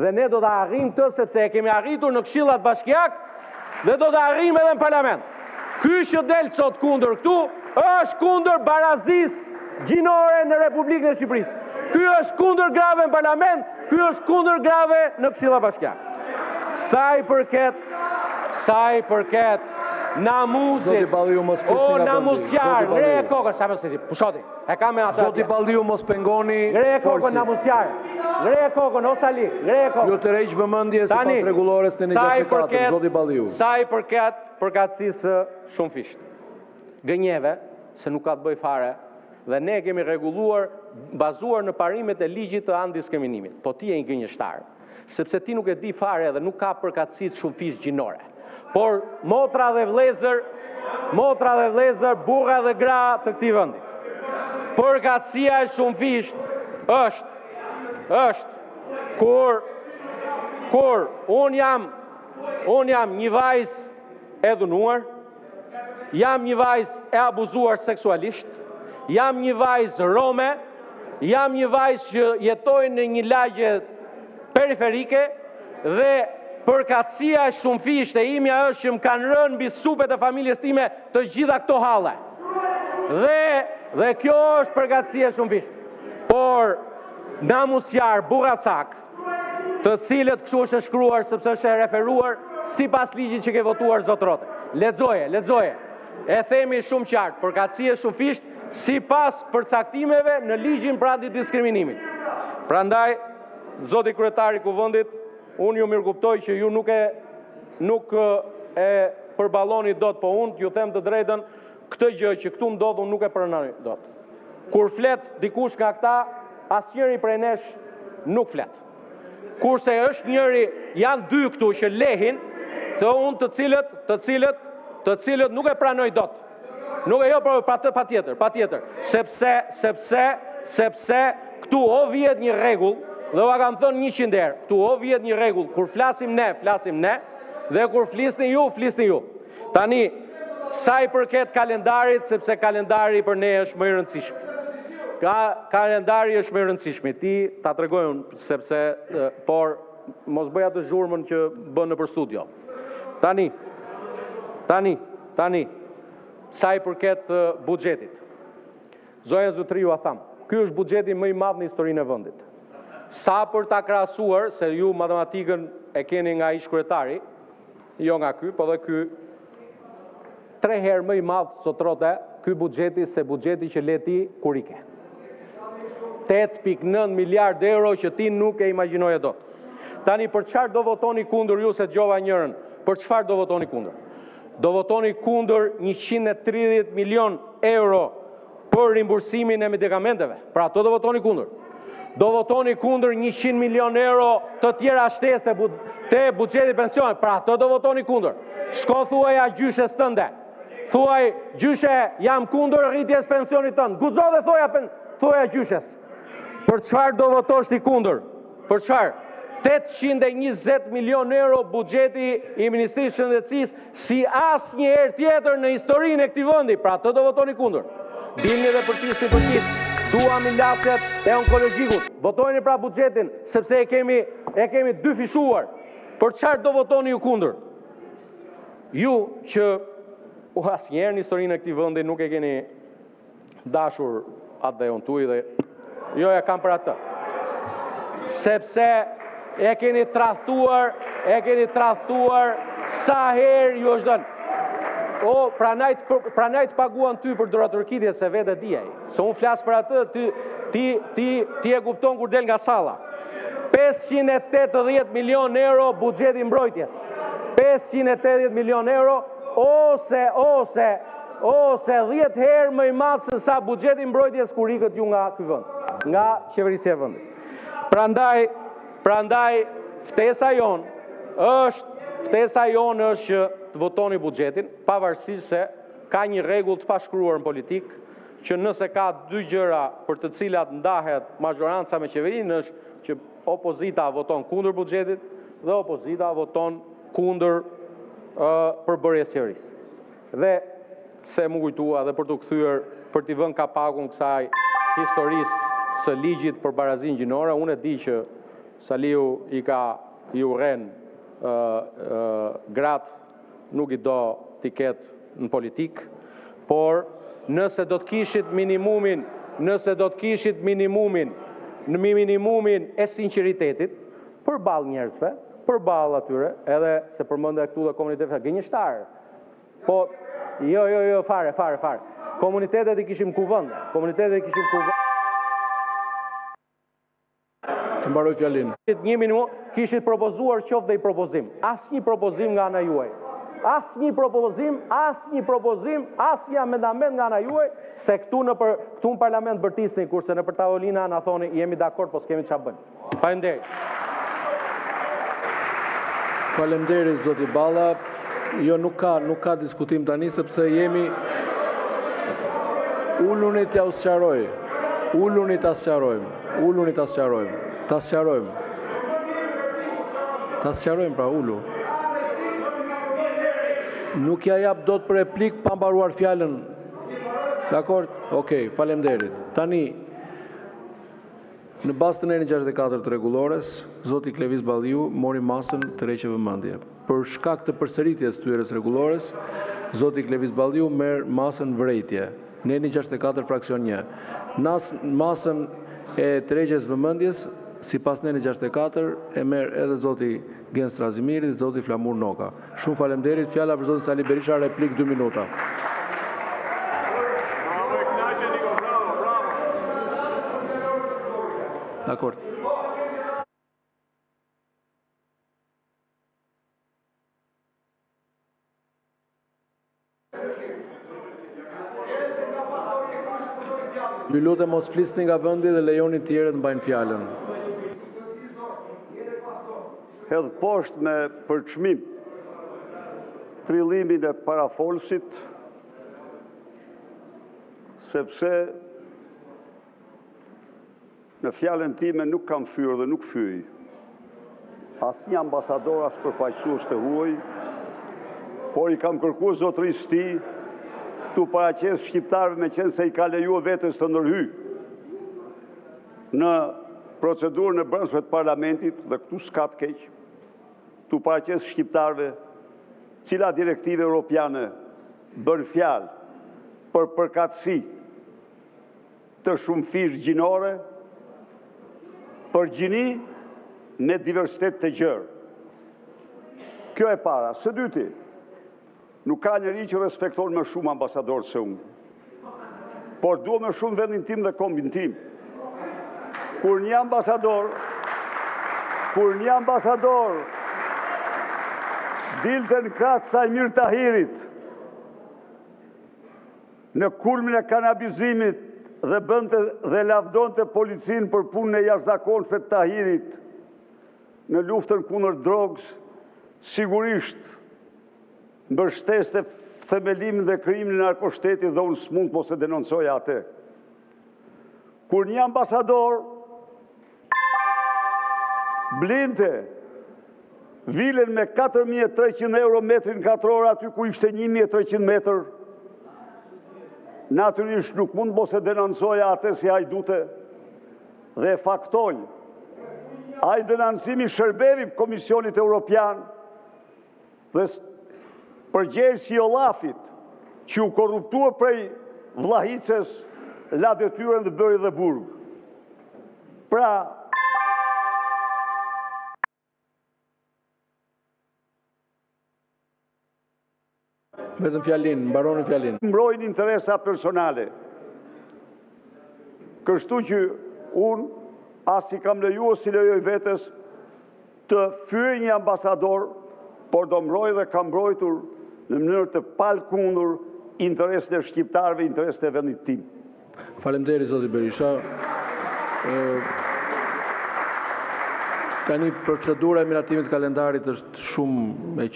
Dhe ne do ta arrijmë këtë, sepse e kemi arritur në këshillat bashkiakë dhe do ta arrijmë edhe në Parlament. Ky që del sot kundër këtu, është kundër barazisë gjinore në Republikën e Shqipërisë. Ky është kundër grave në Parlament, ky është kundër grave në këshilla bashkiakë. Sa i përket sa i përket namuzit, Zoti Balliu, mos flisni o nga vendi. namuzqar, Zoti ngreje Balliu. kokën, sa mos e di. Pushoti. E kam me atë. Zoti Balliu, mos pengoni Ngreje kokën folësin. namuzqar. Ngreje kokën o Sali, ngreje kokën. Ju tërheq vëmendje sipas rregullores nenit sa i 64, përket- zoti Balliu. Sa i përket përkatësisë së shumëfishtë. Gënjeve, se nuk ka të bëjë fare, dhe ne e kemi rregulluar bazuar në parimet e ligjit të antidiskriminimit. Po ti je një gënjeshtar, sepse ti nuk e di fare dhe nuk ka përkatësi të shumëfishtë gjinore. Por motra dhe vëllezër, motra dhe vëllezër, burra dhe gra të këtij vendi. Përkatësia e shumëfishtë është është kur kur un jam un jam një vajzë e dhunuar, jam një vajzë e abuzuar seksualisht, jam një vajzë rome, jam një vajzë që jetoj në një lagje periferike dhe përkatësia e shumëfishtë e imja është që më kanë rënë mbi supet e familjes time të gjitha këto halle. Dhe dhe kjo është përkatësia e shumëfishtë. Por namusqar, burracak, të cilët kështu është e shkruar sepse është e referuar sipas ligjit që ke votuar zotrote. Lexoje, lexoje. E themi shumë qartë, përkatësi e shumëfishtë sipas përcaktimeve në ligjin për antidiskriminimin. Prandaj, zoti kryetar i Kuvendit, unë ju mirëkuptoj që ju nuk e nuk e përballoni dot, po unë ju them të drejtën, këtë gjë që këtu ndodh unë nuk e pranoj dot. Kur flet dikush nga këta, asnjëri prej nesh nuk flet. Kurse është njëri, janë dy këtu që lehin, se unë të cilët, të cilët, të cilët nuk e pranoj dot. Nuk e jo, po patjetër, patjetër, sepse, sepse, sepse këtu o vihet një rregull, dhe ua kam thënë 100 herë, këtu o vihet një rregull, kur flasim ne, flasim ne, dhe kur flisni ju, flisni ju. Tani, sa i përket kalendarit, sepse kalendari për ne është më i rëndësishmi. Ka kalendari është më i rëndësishmi. Ti ta tregoj unë sepse e, por mos bëj atë zhurmën që bën nëpër studio. Tani, tani, tani, sa i përket e, buxhetit. Zonja zotëri ju a tham, ky është buxheti më i madh në historinë e vendit. Sa për ta krahasuar, se ju matematikën e keni nga ish kryetari, jo nga ky, po dhe ky tre herë më i madh zotrote ky buxheti se buxheti që le ti kur ike. 8.9 miliard euro që ti nuk e imagjinoje dot. Tani për çfarë do votoni kundër ju se dëgjova njërin? Për çfarë do votoni kundër? Do votoni kundër 130 milion euro për rimbursimin e medikamenteve. Pra ato do votoni kundër. Do votoni kundër 100 milion euro të tjera shtesë te, bu te buxheti i pensionit. Pra ato do votoni kundër. Shko thuaja gjyshes tënde. Thuaj, gjyshe, jam kundër rritjes pensionit tënd. Guxo dhe thuaja pen, thuaja gjyshes. Për çfarë do votosh ti kundër? Për çfarë? 820 milion euro buxheti i Ministrisë së Shëndetësisë si asnjëherë tjetër në historinë e këtij vendi. Pra atë do votoni kundër. Dilni dhe përtisni për ditë. Duam ilaçet e onkologjikut. Votojeni pra buxhetin sepse e kemi e kemi dyfishuar. Për çfarë do votoni ju kundër? Ju që u asnjëherë në historinë e këtij vendi nuk e keni dashur atdheun tuaj dhe jo e kam për atë. Sepse e keni tradhtuar, e keni tradhtuar sa herë ju është dhënë. O, pranaj të, pranaj të paguan ty për duartrokitje se vetë e di ai. Se unë flas për atë, ti ti ti ti e kupton kur del nga salla. 580 milion euro buxheti i mbrojtjes. 580 milion euro ose ose ose 10 herë më i madh se sa buxheti i mbrojtjes kur ikët ju nga ky vend, nga qeverisja e vendit. Prandaj, prandaj ftesa jonë është ftesa jonë është që të votoni buxhetin, pavarësisht se ka një rregull të pashkruar në politikë që nëse ka dy gjëra për të cilat ndahet mazhoranca me qeverinë është që opozita voton kundër buxhetit dhe opozita voton kundër uh, përbërjes së qeverisë. Dhe se mu kujtua dhe për t'u kthyer për t'i vënë kapakun kësaj historisë së ligjit për barazinë gjinore, unë e di që Saliu i ka i urren gratë, nuk i do t'i ketë në politikë, por nëse do të kishit minimumin, nëse do të kishit minimumin, në minimumin e sinqeritetit përballë njerëzve, përballë atyre, edhe se përmende këtu dhe komunitetet gënjeshtar. Po jo, jo, jo, fare, fare, fare. Komunitetet i kishim në Kuvend, komunitetet i kishim në Kuvend. Të mbarojë fjalinë. Një minimum, kishit propozuar qoftë dhe një propozim. Asnjë propozim nga ana juaj. Asnjë propozim, asnjë propozim, asnjë amendament nga ana juaj, se këtu në për këtu në parlament bërtisni kurse nëpër tavolina na thoni jemi dakord, po s'kemi çfarë bëjmë. Faleminderit. Faleminderit zoti Balla. Jo, nuk ka, nuk ka diskutim tani sepse jemi Uluni t'jua sqaroj. Uluni ta sqarojmë. Uluni ta sqarojmë. Ta sqarojmë. Ta sqarojmë pra, ulu. Nuk ia jap dot për replikë pa mbaruar fjalën. Dakord? Okej, faleminderit. Tani, në bazë të nenit 64 të Rregullores, zoti Klevis Balliu mori masën “Tërheqje vëmendjeje”. Për shkak të përsëritjes së thyerjes së Rregullores, zoti Klevis Balliu merr masën “Vërejtje”, neni 64/1. Nas, masën e tërheqjes së vëmendjes, sipas nenit 64, e merr edhe zoti Gent Strazimiri dhe zoti Flamur Noka. Shumë faleminderit! Fjala për zotin Sali Berisha, replikë 2 minuta. Dakord. Ju lutem, mos flisni nga vendi dhe lejoni të tjerët të mbajnë fjalën. Hedh poshtë me përçmim trillimin e parafolësit, sepse në fjalën time nuk kam fyer dhe nuk fyej asnjë ambasador, as përfaqësues të huaj, por i kam kërkuar zotërisë së tij t'u paraqesë shqiptarëve, meqenëse i ka lejuar vetes të ndërhyjë në procedurën e brendshme të Parlamentit, dhe këtu s'ka të keq, t'u paraqesë shqiptarëve cila direktivë europiane bën fjalë për përkatësi të shumëfishtë gjinore, për gjini me diversitet të gjerë. Kjo e para. Së dyti, nuk ka njeri që respekton më shumë ambasadorët se unë, por dua më shumë vendin tim dhe kombin tim. Kur një ambasador, kur një ambasador dilte në krah të Saimir Tahirit në kulmin e kanabizimit dhe bënte dhe lavdonte policinë për punën e jashtëzakonshme të Tahirit në luftën kundër drogës, sigurisht mbështeste themelimin dhe krijimin e narkoshtetit dhe unë s'mund të mos e denoncoja atë. Kur një ambasador blinte vilën me 4300 euro metrin katror aty ku ishte 1300 metër, natyrisht nuk mund të mos e denoncoja atë si hajdute dhe e faktoj. Ai denoncim i shërbeu Komisionit Europian dhe përgjegjësi i Ollafit, që u korruptua prej Vllahices, la detyrën dhe bëri dhe burg. Pra, Vetëm fjalinë, mbaroni fjalinë. Mbrojnë interesa personale. Kështu që unë as i kam lejuar, s'i lejoj vetes të fyej një ambasador, por do mbroj dhe kam mbrojtur në mënyrë të palëkundur interesin e shqiptarëve, interesin e vendit tim. Faleminderit, zoti Berisha. Tani procedura e miratimit të kalendarit është shumë e.